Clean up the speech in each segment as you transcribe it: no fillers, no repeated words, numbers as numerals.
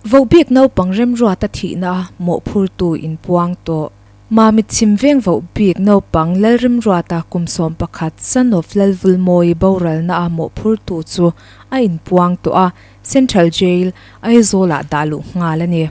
Vohbik naupang Remruata thihna a mawhphurtu inpuang tawh. Mamit chhim veng vohbik naupang Lalremruata kum 11 son of Lalvulmawii boralna a mawhphurtu chu a inpuang tawh a, Central Jail, Aizawl-ah dah luh nghal a ni.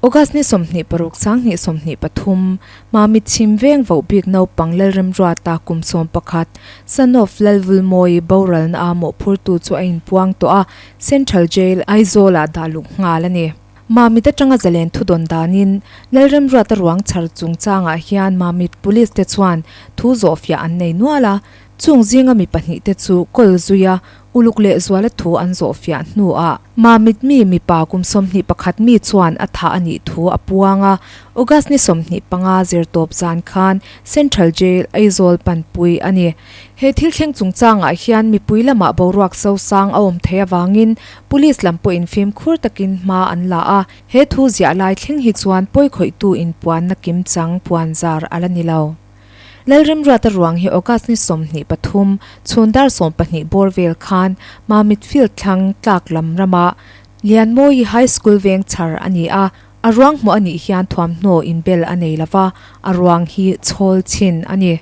August ni 26 2023, Mamit chhim veng vohbik naupang Lalremruata kum 11 son of Lalvulmawii boralna a mawhphurtu chu a inpuang tawh a, Central Jail, Aizawl-ah dah luh nghal a ni. Mamit atanga zalen thudawn danin Lalremruata ruang chhar chungchangah hian Mamit Police te chuan thu zawhfiah an nei nual a, chung zinga mi pahnih te chu kawl zuia Uluk leh zuala thu an zawhfiah hnuah Mamit mi mipa kum 21 mi chuan a thah a nih thu a puang a, August ni 25 zirtawp zan khan Central Jail, Aizawl panpui a ni. He thil thleng chungchangah hian mipui lamah boruak sosang a awm theih avangin Police lam pawhin fimkhur takin hma an la a, he thu ziah lai thleng hi chuan pawikhawihtu inpuanna kimchang puanzar a la ni lo. Lalremruata ruang hi August ni 23, chhun dar 12 bawr vel khan Mamit Field thlang tlak lam rama Lianmawii High School veng chhar a ni a, a ruang hmuh a nih hian thuamhnaw inbel a nei lova, a ruang hi chhawl chhin a ni.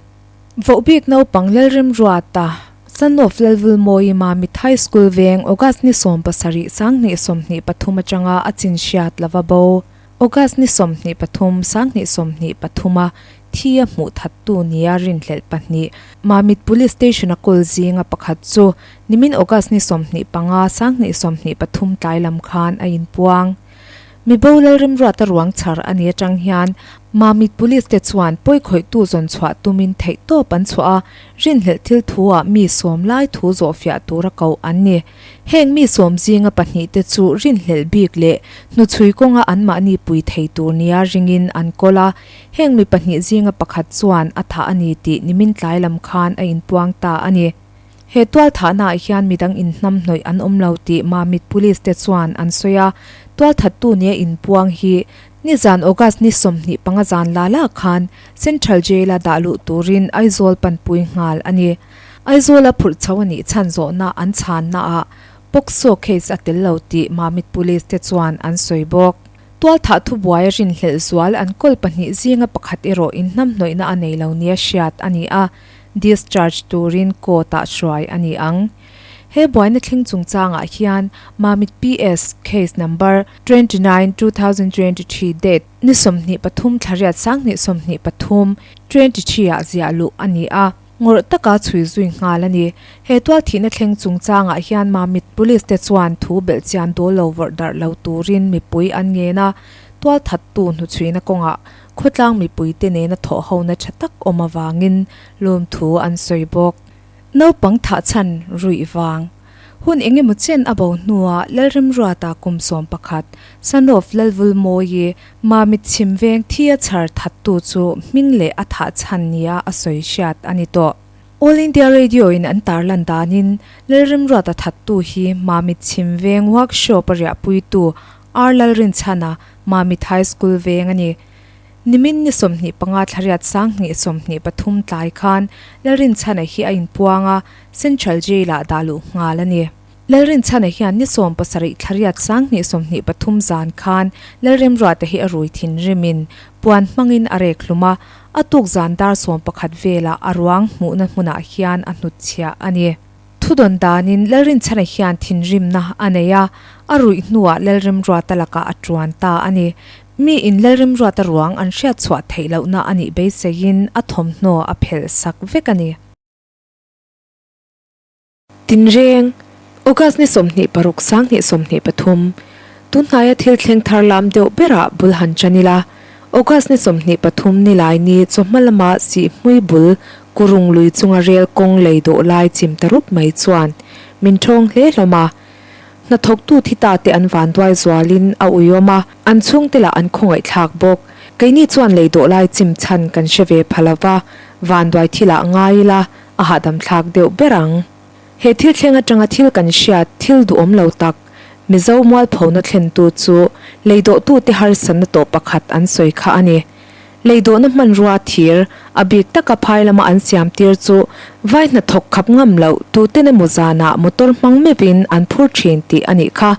Vohbik naupang Lalremruata, son of Lalvulmawii Mamit High School veng August ni 17, 2023 atanga a chin hriat lova bo. August ni 23, 2023 a thi a hmuh thattu nia rinhlelh pahnih Mamit Police Station a kawl zinga pakhat chu nimin August ni 25, 2023 tlai lam khan a inpuang. Mibo Lalremruata ruang chhar a ni atang hian Mamit Police te chuan pawikhawihtu zawn chhuah tumin theihtawp an chhuah a, rinhlelh thil thu ah mi sawm lai thu zawhfiah tura koh an ni. Heng mi sawm zinga pahnih te chu rinhlelh bik leh hnuchhui kawnga anmahni pui thei tur nia ringin an kawl a, heng mi pahnih zinga pakhat chuan a thah a ni tih nimin tlai lam khan a inpuang ta a ni. He tual thahnaah hian midang inhnamhnawih an awm lo tih Mamit Police te chuan an sawi a, tual thattu nia inpuang hi nizan August ni 25 zan la la khan Central Jail-a dah luh turin Aizawl panpui nghal a ni. Aizawl a phurh chho a nih chhan zawhna an chhannaah POCSO case a tel lo tih Mamit Police te chuan an sawi bawk. Tualthah thubuai a rinhlelh zual an kawl pahnih zinga pakhat erawh inhnamhnawihna a nei lo nia hriat a ni a, discharge turin court-ah hruai a ni ang. He buaina thleng chungchangah hian Mamit PS case number 29, 2023 date ni 23 thla riat 2023, 23 ah ziah luh a ni a. Ngawrh taka chhui zui nghal a ni. He tual thihna thleng chungchangah hian Mamit Police te chuan thu belhchian dawl lo vawrh darh lo turin mipui an ngen a, tual thattu hnuchhuina kawngah khawtlang mipuite nena thawhhona tha tak awm avangin lawmthu an sawi bawk. Naupang thah chhan ruih vang. Hun eng emaw chen a bo hnuah Lalremruata kum 11, son of Lalvulmawii, Mamit chhim veng thi a chhar thattu chu hming leh a thah chhan nia a sawi hriat a ni tawh. All India Radio in an tarlan danin Lalremruata thattu hi Mamit chhim veng workshop a riahpuitu R Lalrinchhana, Mamit High School veng a ni. Nimin ni 25 thla riat 2023 tlai khan Lalrinchhana hi a inpuang a, Central Jail-ah dah luh nghal a ni. Lalrinchhana hian ni 17 thla riat 2023 zan khan Lalremruata hi a rui thinrimin puan hmangin a rek hlum a, a tuk zan dar 11 velah a ruang hmuhna hmunah hian a hnutchhiah a ni. Thudawn danin Lalrinchhana hian thinrimna a nei a, a ruih hnuah Lalremruata lakah a tuan ta a ni. Mi in Lalremruata ruang an hriatchhuah theih lohna a nih beiseiin a thawmhnaw a phelh sak vek a ni. Tinreng, August ni 26 2023, Tunhnaia thil thleng thar lam deuh berah bul han tan ila, August ni 23 ni lai ni chawhma lama Sihhmui bul Kurung lui chunga rel kawng lei dawh lai chim ta rup mai chuan min thawng hle hlawm a. Hnathawktu thi ta te an vanduai zualin a uiawm a, an chhungte lah an khawngaihthlak bawk. Keini chuan lei dawh lai chim chhan kan hre ve pha lova, vanduai thilah ngai ila a hahdam thlak deuh ber ang. He thil thleng atanga thil kan hriat thil duhawm lo tak, Mizo mualphona thlentu chu lei dawhtute harsatna tawh pakhat an sawi kha a ni. Lei dawhna hmanrua thir, a bik taka phai lama an siam tir chu vai hnathawk khap ngam loh tuten emaw zanah motor hmang meuhin an phur thin tih a nih kha.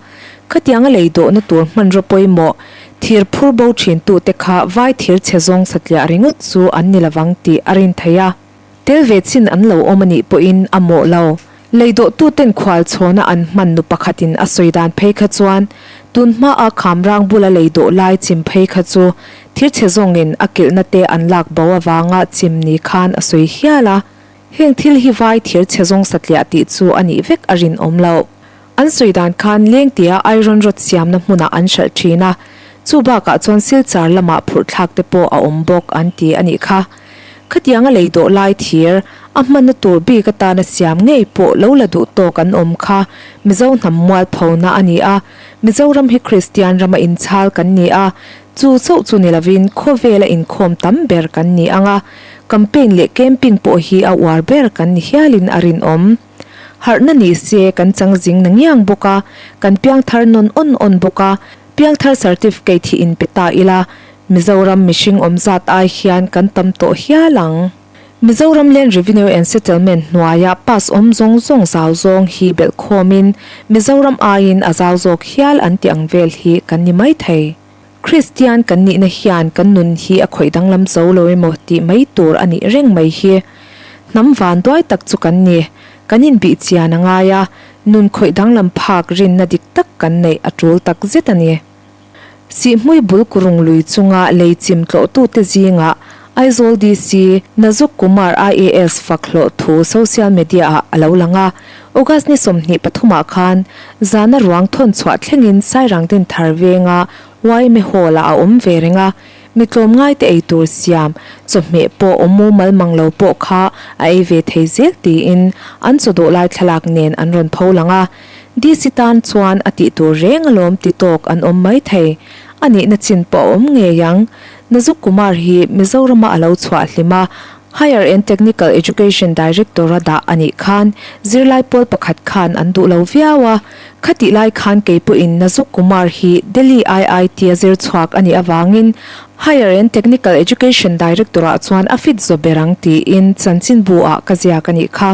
Khatianga lei dawhna tur hmanraw pawimawh, thir phur bo thintute kha vai thir chhe zawng satliah ringawt chu an ni lovang tih a rin theih a. Tel ve chin an lo awm a nih pawhin a mawh lo. Lei dawhtuten khual chhawna an hman nu pakhatin a sawi dan phei kha chuan tun hmaa Khamrang bula lei dawh lai chim phei kha chu thir chhe zawngin a kilhna te an lak bo avanga chim ni khan a sawi hial a. Heng thil hi vai thir chhe zawng satliah tih chu a nih vek a rinawm loh. An sawi dan khan Lengtia iron rod siamna hmunah an hralh thin a, chu bakah chuan Silchar lamah phurh thlak te pawh a awm bawk an ti a nih kha. Khatianga lei dawh lai thir, a hmanna tur bik atana siam ngei pawh lo la duh tawk an awm kha Mizo hnam mualphona a ni a, Mizoram hi Kristian rama inchhal kan ni a, chu chauh chu ni lovin khawvela inkhawm tam ber kan ni ang a, campaign leh camping pawh hi a uar ber kan ni hialin a rinawm. Harhna ni se kan chang zing na ngiang bawk a, kan piangthar nawn awn awn bawk a, piangthar certificate hi inpe ta ila, Mizoram mihring awm zat ai hian kan tam tawh hial ang. Mizoram Land Revenue and Settlement hnuaia pass awm zawng zawng zau zawng hi belh khawmin Mizoram aiin a zau zawk hial an tih ang vel hi kan ni mai thei. Kristian kan nihna hian kan nun hi a khawih danglam zo lo emaw tih mai tur a nih reng mai hi. Hnam vanduai tak chu kan ni. Kan inbih chian a ngai a, nun khawih danglam phak rinna dik tak kan neih a tul tak zet a ni. Sihhmui bul kurung lui chunga lei chim tlawhtute zingah Aizawl DC Nazuk Kumar IAS fak hlawh thu social media-ah a lo lang a. August ni 23 ah khan zana ruang thawn chhuah thlengin Sairang Dinthar venga yma Hall-ah a awm ve reng a, mi tlawmngaite ei tur siam chawhmeh pawh awm mumal mang lo pawh kha a ei ve thei zel tiin an chaw dawh lai thlalak nen an rawn pho lang a. DC tan chuan a tih tur reng alawm ti tawk an awm mai thei. A nihna chin pawh a awm ngei ang. Nazuk Kumar hi Mizorama a lo chhuah hlim a, Higher and Technical Education Director-a dah a nih khan zirlai pawl pakhat khan an duh lo viau a. Khatih lai khan kei pawhin Nazuk Kumar hi Delhi IIT-a zir chhuak a nih avangin Higher and Technical Education Director-ah chuan a fit zaw ber ang tiin chanchinbu-ah ka ziak a nih kha.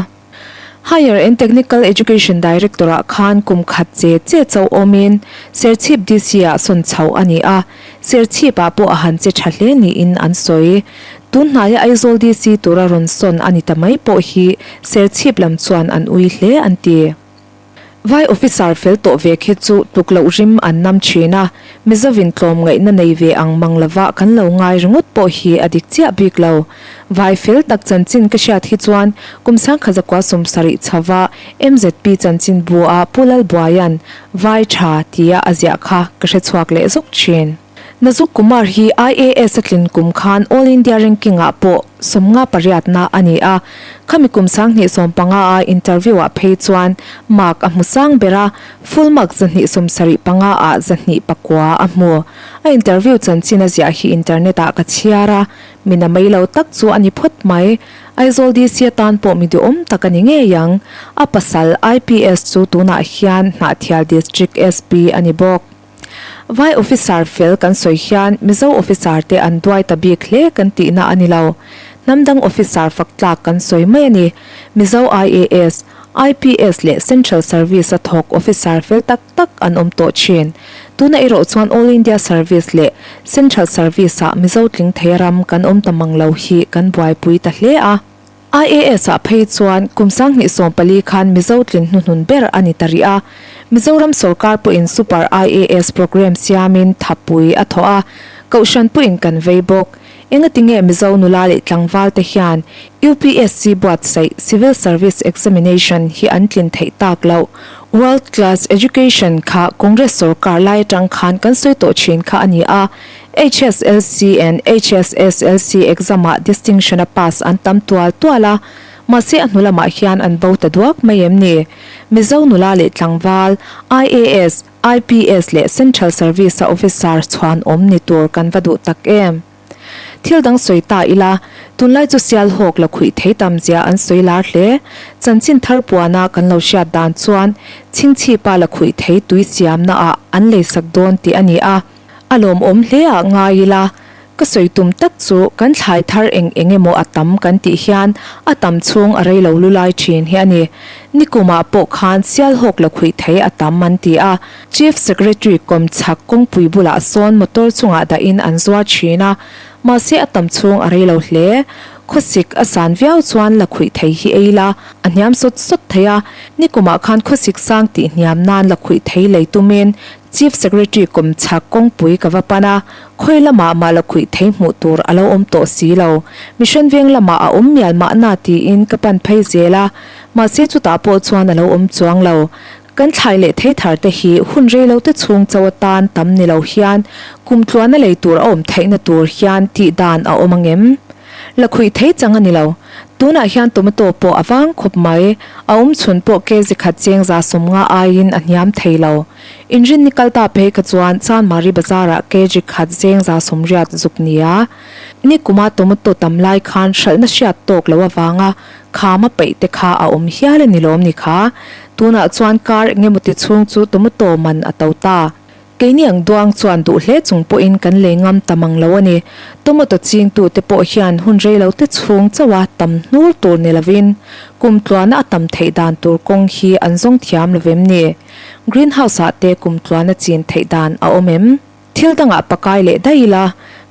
Higher and Technical Education Director-ah khan kum khat che che chauh awmin Serchhip DC-ah sawn chhoh a ni a, Serchhip-ah pawh a han che tha hle niin an sawi. Tun hnaia Aizawl DC tura rawn sawn a ni ta mai pawh hi Serchhip lam chuan an ui hle an ti. Vai officer fel tawh ve khi chu tluk loh rim an nam thin a, Mizovin tlawmngaihna nei ve ang mang lova kan lo ngai ringawt pawh hi a dik chiah bik lo. Vai fel tak chanchin ka hriat hi chuan kum sangkha zakua 70 chhova MZP chanchin bu-a Pu Lalbuaia'n Vai tha tia a ziah kha ka hre chhuak leh zawk thin. Nazuk Kumar hi IAS a tlin kum khan All India Ranking ah pawh 50 pariatna a ni a, khami kum 2015 a interview ah phei chuan mark a hmu sang ber a, full mark 275 ah 209 a hmu. A interview chanchin a ziah hi internet ah ka chhiar a, mi na mai lo tak chu a ni phawt mai. Aizawl DC atan pawh mi duhawm tak a ni ngei ang. A pasal IPS chu tunah hian Hnahthial District SP a ni bawk. Vai officer fel kan sawi hian Mizo officer te an duai ta bik hle kan tihna a ni lo. Hnam dang officer fak tlak kan sawi mai a ni. Mizo IAS, IPS leh Central Service a thawk officer fel tak tak an awm tawh thin. Tuna erawh chuan All India Service leh Central Service ah Mizo tling thei ram kan awm ta mang lo hi kan buaipui ta hle a. IAS ah phei chuan kum 2014 khan Mizo tlin hnuhnun ber a ni ta rih a. Mizoram sorkar pawhin Super IAS programme siamin thapui a thawh a, kohhran pawhin kan vei bawk. Engatinge Mizo nula leh tlangval te hian UPSC buatsaih Civil Service Examination hi an tlin theih tak loh? World Class Education kha Congress sorkar lai atang khan kan sawi tawh thin kha a ni a. HSLC and HSSLC exam ah distinction a pass an tam tual tual a, mahse a hnu lamah hian an bo ta duak mai em ni? Mizo nula leh tlangval, IAS, IPS leh Central Service a officer chhuan awm ni tur kan va duh tak em? Thil dang sawi ta ila, tunlai chu Sialhawk la khuih thei tam zia an sawi lar hle. Chanchin thar puana kan lo hriat dan chuan Chhingchhipa la khuih thei tui siamna ah an leisak dawn tih a ni a. A lawmawm hle ah ngai ila, ka sawi tum tak chu kan thlai thar eng eng emaw a tam kan tih hian a tam chhung a rei lo lu lai thin hi a ni. Nikumah pawh khan Sialhawk lakhuih thei a tam an ti a, Chief Secretary kawmchhak kawngpui bulah sawn motor chungah dahin an zuar thin a, mahse a tam chhung a rei lo hle. Khawsik a san viau chuan lakhuih thei hi ei la, a hniam sawt sawt thei a, nikumah khan khawsik sang tih hniam nan lakhuih thei lei tumin Chief Secretary kawmchhak kawngpui ka va pan a, khawi lamah mah lakhuih thei hmuh tur a lo awm tawh si lo. Mission veng lamah a awm mial mahna tiin ka pan phei zel a, mahse chutah pawh chuan a lo awm chuang lo. Kan thlai leh thei thar te hi hun rei lo te chhung cho atan tam ni lo hian kum tluana lei tur a awm theihna tur hian tih dan a awm angem? Lakhuih thei chang a ni lo. Tunah hian tomato pawh a vang khawp mai. A awm chhun pawh kg khat cheng 150 aiin a hniam thei lo. Inrinni kal ta phei kha chuan Chanmari bazarah kg khat zeng 180 zuk nia. Nikuma tomato tam lai khan hralhna hriat tawk lo avanga kham a peih te kha a awm hial a ni lawm ni kha. Tunah chuan kar engemaw ti chhung chu tomato man a to ta. Keini ang duang chuan duh hle chung pawhin kan lei ngam ta mang lo a ni. Tomato chingtute pawh hian hun rei lo te chhung chauha tam hnur tur ni lovin kum tluana a tam theih dan tur kawng hi an zawng thiam lo vem ni? Green house ah te kum tluana chin theih dan a awm em? Thil dangah pakai leh daih ila,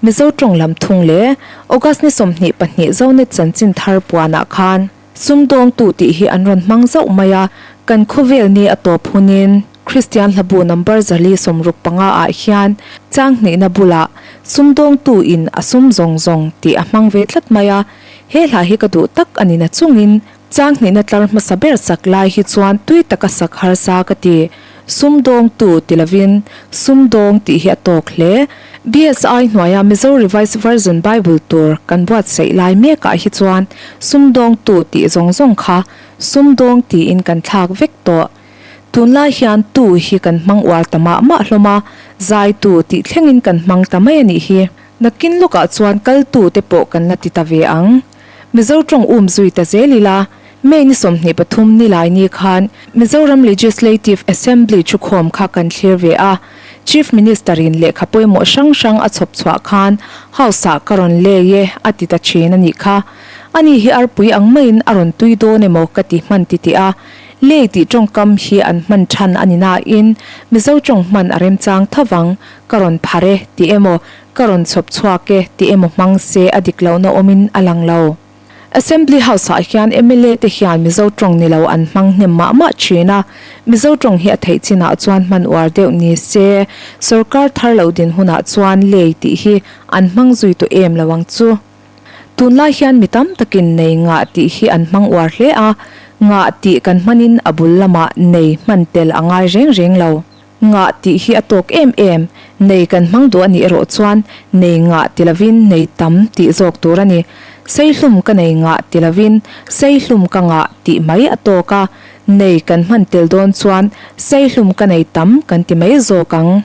Mizo tawng lam thung leh August ni 22 Zonet chanchin thar puanah khan Sumdawngtu tih hi an rawn hmang zauh mai a, kan khawvel ni a tawp hunin Kristian hlabu number 465 ah hian chang hnihna bulah Sumdawngtu in a sum zawng zawng tih a hmang ve tlat mai a, he hla hi ka duh tak a ni na chungin chang hnihna tlar hmasa ber sak lai hi chuan tui taka sak harsa ka ti. Sumdawngtu ti lovin sumdawng tih hi a tawk hle. BSI hnuaia Mizo Revised Version Bible tur kan buatsaih lai mekah hi chuan sumdawngtu tih zawng zawng kha sumdawng tiin kan thlak vek tawh. Tunlai hian tu hi kan hmang uar ta mah mah hlawm a, zaitu tih thlengin kan hmang ta mai a nih hi. Nakin lawkah chuan kaltu te pawh kan la ti ta ve ang. Mizo tawng um zui ta zel ila, May ni 23 ni lai ni khan Mizoram Legislative Assembly thukhawm kha kan thlir ve a, Chief Minister in lehkha pawimawh hrang hrang a chhawp chhuah khan House ah ka rawn lei e a ti ta thin a nih kha. Ani hi arpui ang maiin a rawn tui dawn emaw ka ti hman ti tih a, lei tih tawngkam hi an hman than a ni nain Mizo tawng hman a remchang tho vang, ka rawn phar e tih emaw ka rawn chhawp chhuak e tih emaw hmang se a dik lohna awmin a lang lo. Assembly House ah hian mla te hian Mizo tawng ni lo an hmang hnem mah mah thin a, Mizo tawng hi a theih chinah chuan hman uar deuh ni se, sorkar thar lo din hunah chuan lei tih hi an hmang zui tawh em lo ang chu. Tunlai hian mi tam takin nei ngah tih hi an hmang uar hle a, ngah tih kan hmanin a bul lamah nei hman tel a ngai reng reng lo. Ngah tih hi a tawk em em, nei kan hmang duh a nih erawh chuan nei ngah ti lovin nei tam tih zawk tur a ni. Seihlum ka nei ngah ti lovin seihlum ka ngah tih mai a tawk a, nei kan hman tel dawn chuan seihlum ka nei tam kan ti mai zawk ang.